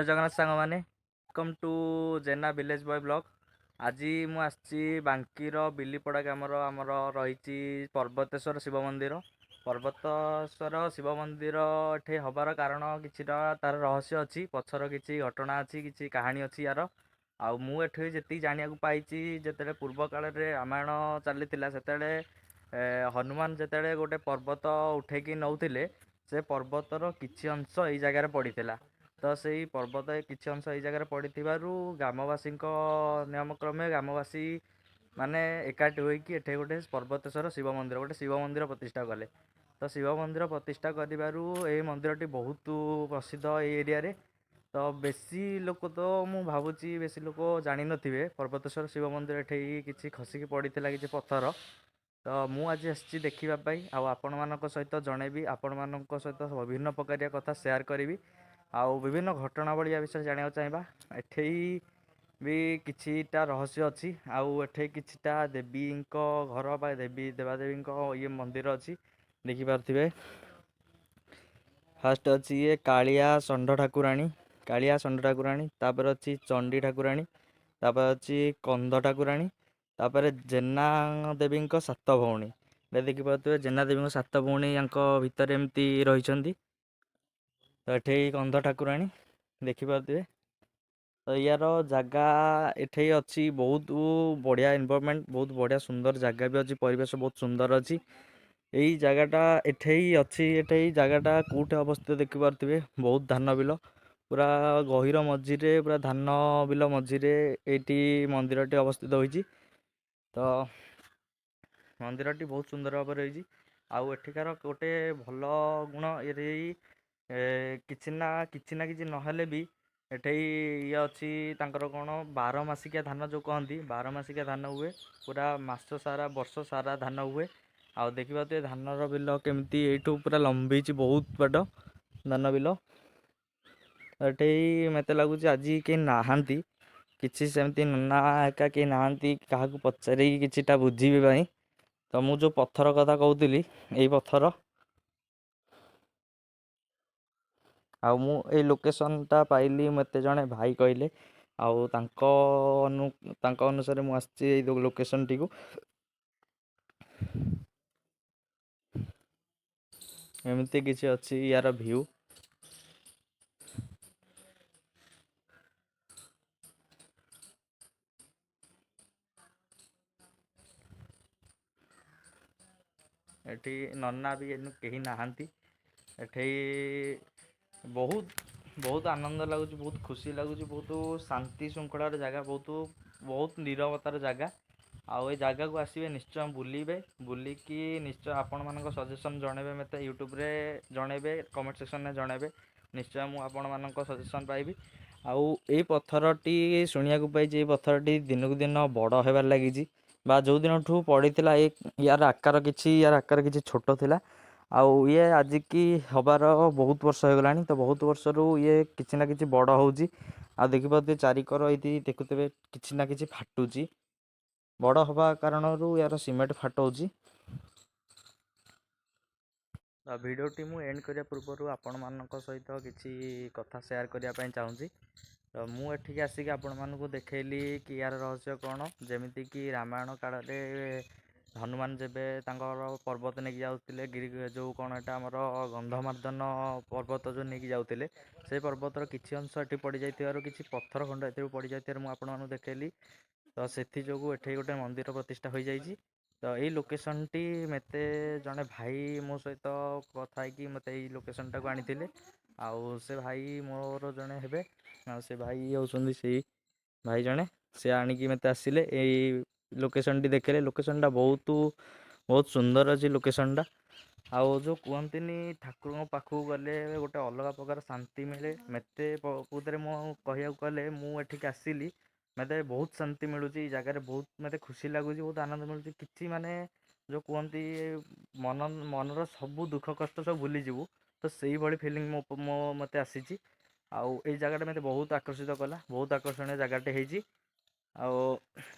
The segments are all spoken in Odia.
ଜୟ ଜଗନ୍ନାଥ ସାଙ୍ଗମାନେ, welcome to Jena village boy blog. ଆଜି ମୁଁ ଆସିଛି ବାଙ୍କିର ବିଲିପଡ଼ା ଗ୍ରାମର ଆମର ରହିଛି ପର୍ବତେଶ୍ୱର ଶିବ ମନ୍ଦିର। ପର୍ବତେଶ୍ୱର ଶିବ ମନ୍ଦିର ଏଠି ହେବାର କାରଣ କିଛିଟା ତାର ରହସ୍ୟ ଅଛି, ପଛର କିଛି ଘଟଣା ଅଛି, କିଛି କାହାଣୀ ଅଛି ୟାର। ଆଉ ମୁଁ ଏଠି ଯେତିକି ଜାଣିବାକୁ ପାଇଛି, ଯେତେବେଳେ ପୂର୍ବ କାଳରେ ରାମାୟଣ ଚାଲିଥିଲା, ସେତେବେଳେ ହନୁମାନ ଯେତେବେଳେ ଗୋଟେ ପର୍ବତ ଉଠେଇକି ନେଉଥିଲେ, ସେ ପର୍ବତର କିଛି ଅଂଶ ଏଇ ଜାଗାରେ ପଡ଼ିଥିଲା। ତ ସେଇ ପର୍ବତ କିଛି ଅଂଶ ଏଇ ଜାଗାରେ ପଡ଼ିଥିବାରୁ ଗ୍ରାମବାସୀଙ୍କ ନିୟମ କ୍ରମେ ଗ୍ରାମବାସୀ ମାନେ ଏକାଠି ହୋଇକି ଏଠି ଗୋଟେ ପର୍ବତେଶ୍ୱର ଶିବ ମନ୍ଦିର, ଗୋଟେ ଶିବ ମନ୍ଦିର ପ୍ରତିଷ୍ଠା କଲେ। ତ ଶିବ ମନ୍ଦିର ପ୍ରତିଷ୍ଠା କରିବାରୁ ଏଇ ମନ୍ଦିରଟି ବହୁତ ପ୍ରସିଦ୍ଧ ଏଇ ଏରିଆରେ। ତ ବେଶୀ ଲୋକ ତ ମୁଁ ଭାବୁଛି ବେଶୀ ଲୋକ ଜାଣିନଥିବେ ପର୍ବତେଶ୍ୱର ଶିବ ମନ୍ଦିର ଏଠି କିଛି ଖସିକି ପଡ଼ିଥିଲା କିଛି ପଥର। ତ ମୁଁ ଆଜି ଆସିଛି ଦେଖିବା ପାଇଁ, ଆଉ ଆପଣମାନଙ୍କ ସହିତ ଜଣେଇବି, ଆପଣମାନଙ୍କ ସହିତ ବିଭିନ୍ନ ପ୍ରକାରିଆ କଥା ସେୟାର କରିବି, ଆଉ ବିଭିନ୍ନ ଘଟଣାବଳୀ ୟା ବିଷୟରେ ଜାଣିବାକୁ ଚାହିଁବା। ଏଠି ବି କିଛିଟା ରହସ୍ୟ ଅଛି, ଆଉ ଏଠି କିଛିଟା ଦେବୀଙ୍କ ଘର ବା ଦେବୀ ଦେବାଦେବୀଙ୍କ ଇଏ ମନ୍ଦିର ଅଛି, ଦେଖିପାରୁଥିବେ। ଫାଷ୍ଟ ଅଛି ଇଏ କାଳିଆ ଷଣ୍ଢ ଠାକୁରାଣୀ, କାଳିଆ ଷଣ୍ଢ ଠାକୁରାଣୀ, ତାପରେ ଅଛି ଚଣ୍ଡୀ ଠାକୁରାଣୀ, ତାପରେ ଅଛି କନ୍ଧ ଠାକୁରାଣୀ, ତାପରେ ଜେନା ଦେବୀଙ୍କ ସାତ ଭଉଣୀ। ଏ ଦେଖିପାରୁଥିବେ ଜେନା ଦେବୀଙ୍କ ସାତ ଭଉଣୀ ୟାଙ୍କ ଭିତରେ ଏମିତି ରହିଛନ୍ତି। ତ ଏଠି କନ୍ଧ ଠାକୁରାଣୀ ଦେଖିପାରୁଥିବେ। ତ ୟାର ଜାଗା ଏଠି ଅଛି ବହୁତ ବଢ଼ିଆ ଏନଭାରମେଣ୍ଟ, ବହୁତ ବଢ଼ିଆ ସୁନ୍ଦର ଜାଗା ବି ଅଛି, ପରିବେଶ ବହୁତ ସୁନ୍ଦର ଅଛି। ଏଇ ଜାଗାଟା ଏଠେଇ ଅଛି, ଏଠେଇ ଜାଗାଟା କେଉଁଠି ଅବସ୍ଥିତ ଦେଖିପାରୁଥିବେ, ବହୁତ ଧାନ ବିଲ, ପୁରା ଗହିର ମଝିରେ, ପୁରା ଧାନ ବିଲ ମଝିରେ ଏଇଠି ମନ୍ଦିରଟି ଅବସ୍ଥିତ ହୋଇଛି। ତ ମନ୍ଦିରଟି ବହୁତ ସୁନ୍ଦର ଭାବରେ ହେଇଛି। ଆଉ ଏଠିକାର ଗୋଟେ ଭଲ ଗୁଣ ଏଇ କିଛି ନା କିଛି ନା କିଛି ନହେଲେ ବି ଏଠେଇ ଇଏ ଅଛି ତାଙ୍କର କ'ଣ 12 ମାସିକିଆ ଧାନ ଯେଉଁ କହନ୍ତି, 12 ମାସିକିଆ ଧାନ ହୁଏ, ପୁରା ମାସ ସାରା ବର୍ଷ ସାରା ଧାନ ହୁଏ। ଆଉ ଦେଖିପାରୁଥିବେ ଧାନର ବିଲ କେମିତି ଏଇଠୁ ପୁରା ଲମ୍ବିଛି ବହୁତ ବାଟ ଧାନ ବିଲ। ଏଠେଇ ମୋତେ ଲାଗୁଛି ଆଜି କେହି ନାହାନ୍ତି, କିଛି ସେମିତି ନନା ଏକା କେହି ନାହାନ୍ତି କାହାକୁ ପଚାରିକି କିଛିଟା ବୁଝିବା ପାଇଁ। ତ ମୁଁ ଯେଉଁ ପଥର କଥା କହୁଥିଲି, ଏଇ ପଥର। ଆଉ ମୁଁ ଏଇ ଲୋକେସନ୍ଟା ପାଇଲି, ମୋତେ ଜଣେ ଭାଇ କହିଲେ, ଆଉ ତାଙ୍କ ଅନୁସାରେ ମୁଁ ଆସିଛି ଏଇ ଲୋକେସନ୍ଟିକୁ। ଏମିତି କିଛି ଅଛି ୟାର ଭ୍ୟୁ। ଏଠି ନନା ବି ଏନୁ କେହି ନାହାନ୍ତି। ଏଠି ବହୁତ ବହୁତ ଆନନ୍ଦ ଲାଗୁଛି, ବହୁତ ଖୁସି ଲାଗୁଛି, ବହୁତ ଶାନ୍ତି ଶୃଙ୍ଖଳାର ଜାଗା, ବହୁତ ବହୁତ ନିରବତାର ଜାଗା। ଆଉ ଏ ଜାଗାକୁ ଆସିବେ ନିଶ୍ଚୟ ବୁଲିବେ, ବୁଲିକି ନିଶ୍ଚୟ ଆପଣମାନଙ୍କ ସଜେସନ୍ ଜଣେଇବେ, ମୋତେ ୟୁଟ୍ୟୁବରେ ଜଣେଇବେ, କମେଣ୍ଟ ସେକ୍ସନ୍ରେ ଜଣେଇବେ, ନିଶ୍ଚୟ ମୁଁ ଆପଣମାନଙ୍କ ସଜେସନ୍ ପାଇବି। ଆଉ ଏଇ ପଥରଟି ଶୁଣିବାକୁ ପାଇଛି, ଏଇ ପଥରଟି ଦିନକୁ ଦିନ ବଡ଼ ହେବାରେ ଲାଗିଛି, ବା ଯେଉଁ ଦିନଠୁ ପଡ଼ିଥିଲା ଏ ୟାର ଆକାର କିଛି, ୟାର ଆକାର କିଛି ଛୋଟ ଥିଲା। ଆଉ ଇଏ ଆଜିକି ହେବାର ବହୁତ ବର୍ଷ ହେଇଗଲାଣି। ତ ବହୁତ ବର୍ଷରୁ ଇଏ କିଛି ନା କିଛି ବଡ଼ ହେଉଛି। ଆଉ ଦେଖିପାରୁଥିବେ ଚାରିକର ଏଇଠି ଦେଖୁଥିବେ କିଛି ନା କିଛି ଫାଟୁଛି, ବଡ଼ ହେବା କାରଣରୁ ୟାର ସିମେଣ୍ଟ ଫାଟଉଛି। ତ ଭିଡ଼ିଓଟି ମୁଁ ଏଣ୍ଡ କରିବା ପୂର୍ବରୁ ଆପଣମାନଙ୍କ ସହିତ କିଛି କଥା ସେୟାର କରିବା ପାଇଁ ଚାହୁଁଛି। ତ ମୁଁ ଏଠିକି ଆସିକି ଆପଣମାନଙ୍କୁ ଦେଖେଇଲି କି ୟାର ରହସ୍ୟ କ'ଣ। ଯେମିତିକି ରାମାୟଣ କାଳରେ ହନୁମାନ ଯେବେ ତାଙ୍କର ପର୍ବତ ନେଇକି ଯାଉଥିଲେ, ଗିରି ଯେଉଁ କ'ଣ ଏଇଟା ଆମର ଗନ୍ଧମାର୍ଦ୍ଦନ ପର୍ବତ ଯେଉଁ ନେଇକି ଯାଉଥିଲେ, ସେଇ ପର୍ବତର କିଛି ଅଂଶ ଏଠି ପଡ଼ିଯାଇଥିବାରୁ, କିଛି ପଥର ଖଣ୍ଡ ଏଥିରୁ ପଡ଼ିଯାଇଥିବାରୁ ମୁଁ ଆପଣମାନଙ୍କୁ ଦେଖେଇଲି। ତ ସେଥିଯୋଗୁଁ ଏଠି ଗୋଟେ ମନ୍ଦିର ପ୍ରତିଷ୍ଠା ହୋଇଯାଇଛି। ତ ଏଇ ଲୋକେସନ୍ଟି ମୋତେ ଜଣେ ଭାଇ ମୋ ସହିତ କଥା ହେଇକି ମୋତେ ଏଇ ଲୋକେସନ୍ଟାକୁ ଆଣିଥିଲେ। ଆଉ ସେ ଭାଇ ମୋର ଜଣେ ହେବେ, ଆଉ ସେ ଭାଇ ହେଉଛନ୍ତି ସେଇ ଭାଇ ଜଣେ, ସେ ଆଣିକି ମୋତେ ଆସିଲେ ଏଇ ଲୋକେସନ୍ଟି ଦେଖିଲେ। ଲୋକେସନ୍ଟା ବହୁତ ବହୁତ ସୁନ୍ଦର ଅଛି ଲୋକେସନ୍ଟା। ଆଉ ଯେଉଁ କୁହନ୍ତିନି ଠାକୁରଙ୍କ ପାଖକୁ ଗଲେ ଗୋଟେ ଅଲଗା ପ୍ରକାର ଶାନ୍ତି ମିଳେ, ମୋତେ ପ୍ରକୃତରେ ମୁଁ କହିବାକୁ ଗଲେ ମୁଁ ଏଠିକି ଆସିଲି, ମୋତେ ବହୁତ ଶାନ୍ତି ମିଳୁଛି ଏଇ ଜାଗାରେ, ବହୁତ ମୋତେ ଖୁସି ଲାଗୁଛି, ବହୁତ ଆନନ୍ଦ ମିଳୁଛି। କିଛି ମାନେ ଯେଉଁ କୁହନ୍ତି ମନର ସବୁ ଦୁଃଖ କଷ୍ଟ ସବୁ ଭୁଲିଯିବୁ, ତ ସେଇଭଳି ଫିଲିଂ ମୋତେ ଆସିଛି। ଆଉ ଏଇ ଜାଗାଟା ମୋତେ ବହୁତ ଆକର୍ଷିତ କଲା, ବହୁତ ଆକର୍ଷଣୀୟ ଜାଗାଟେ ହେଇଛି। ଆଉ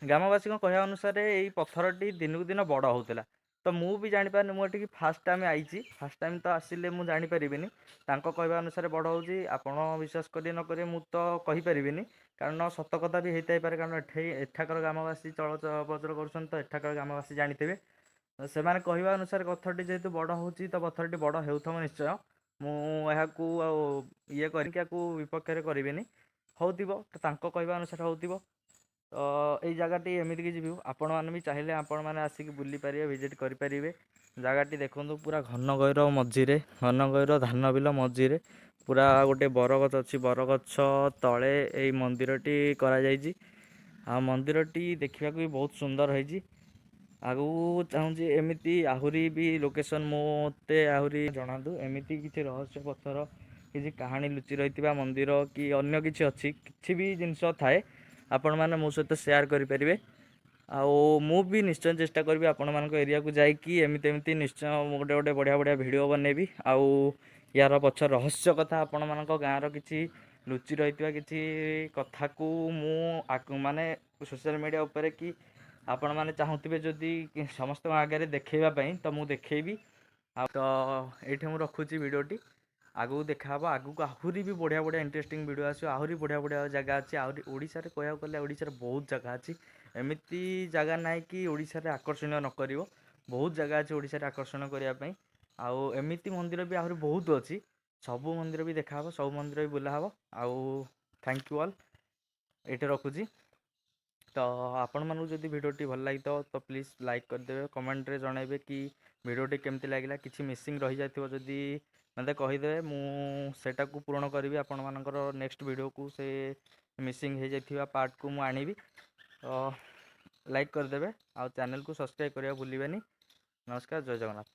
ଗ୍ରାମବାସୀଙ୍କ କହିବା ଅନୁସାରେ ଏଇ ପଥରଟି ଦିନକୁ ଦିନ ବଡ଼ ହେଉଥିଲା। ତ ମୁଁ ବି ଜାଣିପାରିନି, ମୁଁ ଏଠିକି ଫାର୍ଷ୍ଟ ଟାଇମ୍ ଆଇଛି। ଫାର୍ଷ୍ଟ ଟାଇମ୍ ତ ଆସିଲେ ମୁଁ ଜାଣିପାରିବିନି। ତାଙ୍କ କହିବା ଅନୁସାରେ ବଡ଼ ହେଉଛି। ଆପଣ ବିଶ୍ୱାସ କରିବେ ନ କରିବେ ମୁଁ ତ କହିପାରିବିନି, କାରଣ ସତ କଥା ବି ହେଇଥାଇପାରେ। କାରଣ ଏଠି ଏଠାକାର ଗ୍ରାମବାସୀ ଚଳପ୍ରଚଳ କରୁଛନ୍ତି, ତ ଏଠାକାର ଗ୍ରାମବାସୀ ଜାଣିଥିବେ। ସେମାନେ କହିବା ଅନୁସାରେ ପଥରଟି ଯେହେତୁ ବଡ଼ ହେଉଛି, ତ ପଥରଟି ବଡ଼ ହେଉଥିବ ନିଶ୍ଚୟ। ମୁଁ ଏହାକୁ ଆଉ ଇଏ କରିକି ଆକୁ ବିପକ୍ଷରେ କରିବିନି, ହେଉଥିବ ତ ତାଙ୍କ କହିବା ଅନୁସାରେ ହେଉଥିବ। ତ ଏଇ ଜାଗାଟି ଏମିତି କିଛି ଭିୟୁ, ଆପଣମାନେ ବି ଚାହିଁଲେ ଆପଣମାନେ ଆସିକି ବୁଲିପାରିବେ, ଭିଜିଟ୍ କରିପାରିବେ। ଜାଗାଟି ଦେଖନ୍ତୁ, ପୁରା ଘନ ଗହିର ମଝିରେ, ଘନ ଗହିର ଧାନ ବିଲ ମଝିରେ ପୁରା ଗୋଟେ ବରଗଛ ଅଛି। ବରଗଛ ତଳେ ଏଇ ମନ୍ଦିରଟି କରାଯାଇଛି, ଆଉ ମନ୍ଦିରଟି ଦେଖିବାକୁ ବି ବହୁତ ସୁନ୍ଦର ହେଇଛି। ଆଗକୁ ଚାହୁଁଛି ଏମିତି ଆହୁରି ବି ଲୋକେସନ୍ ମୋତେ ଆହୁରି ଜଣାନ୍ତୁ। ଏମିତି କିଛି ରହସ୍ୟ ପଥର, କିଛି କାହାଣୀ ଲୁଚି ରହିଥିବା ମନ୍ଦିର କି ଅନ୍ୟ କିଛି ଅଛି, କିଛି ବି ଜିନିଷ ଥାଏ, ଆପଣମାନେ ମୋ ସହିତ ସେୟାର କରିପାରିବେ। ଆଉ ମୁଁ ବି ନିଶ୍ଚୟ ଚେଷ୍ଟା କରିବି ଆପଣମାନଙ୍କ ଏରିଆକୁ ଯାଇକି ଏମିତି ଏମିତି ନିଶ୍ଚୟ ମୁଁ ଗୋଟେ ଗୋଟେ ବଢ଼ିଆ ବଢ଼ିଆ ଭିଡ଼ିଓ ବନେଇବି, ଆଉ ୟାର ପଛ ରହସ୍ୟ କଥା, ଆପଣମାନଙ୍କ ଗାଁର କିଛି ଲୁଚି ରହିଥିବା କିଛି କଥାକୁ ମୁଁ ମାନେ ସୋସିଆଲ ମିଡ଼ିଆ ଉପରେ କି ଆପଣମାନେ ଚାହୁଁଥିବେ ଯଦି ସମସ୍ତଙ୍କ ଆଗରେ ଦେଖେଇବା ପାଇଁ, ତ ମୁଁ ଦେଖେଇବି। ଆଉ ତ ଏଇଠି ମୁଁ ରଖୁଛି ଭିଡ଼ିଓଟି। ଆଗକୁ ଦେଖାହେବ, ଆଗକୁ ଆହୁରି ବି ବଢ଼ିଆ ବଢ଼ିଆ ଇଣ୍ଟରେଷ୍ଟିଂ ଭିଡ଼ିଓ ଆସିବ। ଆହୁରି ବଢ଼ିଆ ବଢ଼ିଆ ଜାଗା ଅଛି ଆହୁରି ଓଡ଼ିଶାରେ। କହିବାକୁ ଗଲେ ଓଡ଼ିଶାରେ ବହୁତ ଜାଗା ଅଛି। ଏମିତି ଜାଗା ନାହିଁ କି ଓଡ଼ିଶାରେ ଆକର୍ଷଣୀୟ ନ କରିବ। ବହୁତ ଜାଗା ଅଛି ଓଡ଼ିଶାରେ ଆକର୍ଷଣ କରିବା ପାଇଁ, ଆଉ ଏମିତି ମନ୍ଦିର ବି ଆହୁରି ବହୁତ ଅଛି। ସବୁ ମନ୍ଦିର ବି ଦେଖାହେବ, ସବୁ ମନ୍ଦିର ବି ବୁଲା ହେବ। ଆଉ thank you all, ଏଇଠି ରଖୁଛି। ତ ଆପଣମାନଙ୍କୁ ଯଦି ଭିଡ଼ିଓଟି ଭଲ ଲାଗିଥିବ ତ ପ୍ଲିଜ୍ ଲାଇକ୍ କରିଦେବେ, କମେଣ୍ଟରେ ଜଣାଇବେ କି ଭିଡ଼ିଓଟି କେମିତି ଲାଗିଲା। କିଛି ମିସିଂ ରହିଯାଇଥିବ ଯଦି ମୋତେ କହିଦେବେ, ମୁଁ ସେଇଟାକୁ ପୂରଣ କରିବି। ଆପଣମାନଙ୍କର ନେକ୍ସଟ ଭିଡ଼ିଓକୁ ସେ ମିସିଂ ହେଇଯାଇଥିବା ପାର୍ଟକୁ ମୁଁ ଆଣିବି। ତ ଲାଇକ୍ କରିଦେବେ ଆଉ ଚ୍ୟାନେଲକୁ ସବସ୍କ୍ରାଇବ୍ କରିବାକୁ ଭୁଲିବେନି। ନମସ୍କାର, ଜୟ ଜଗନ୍ନାଥ।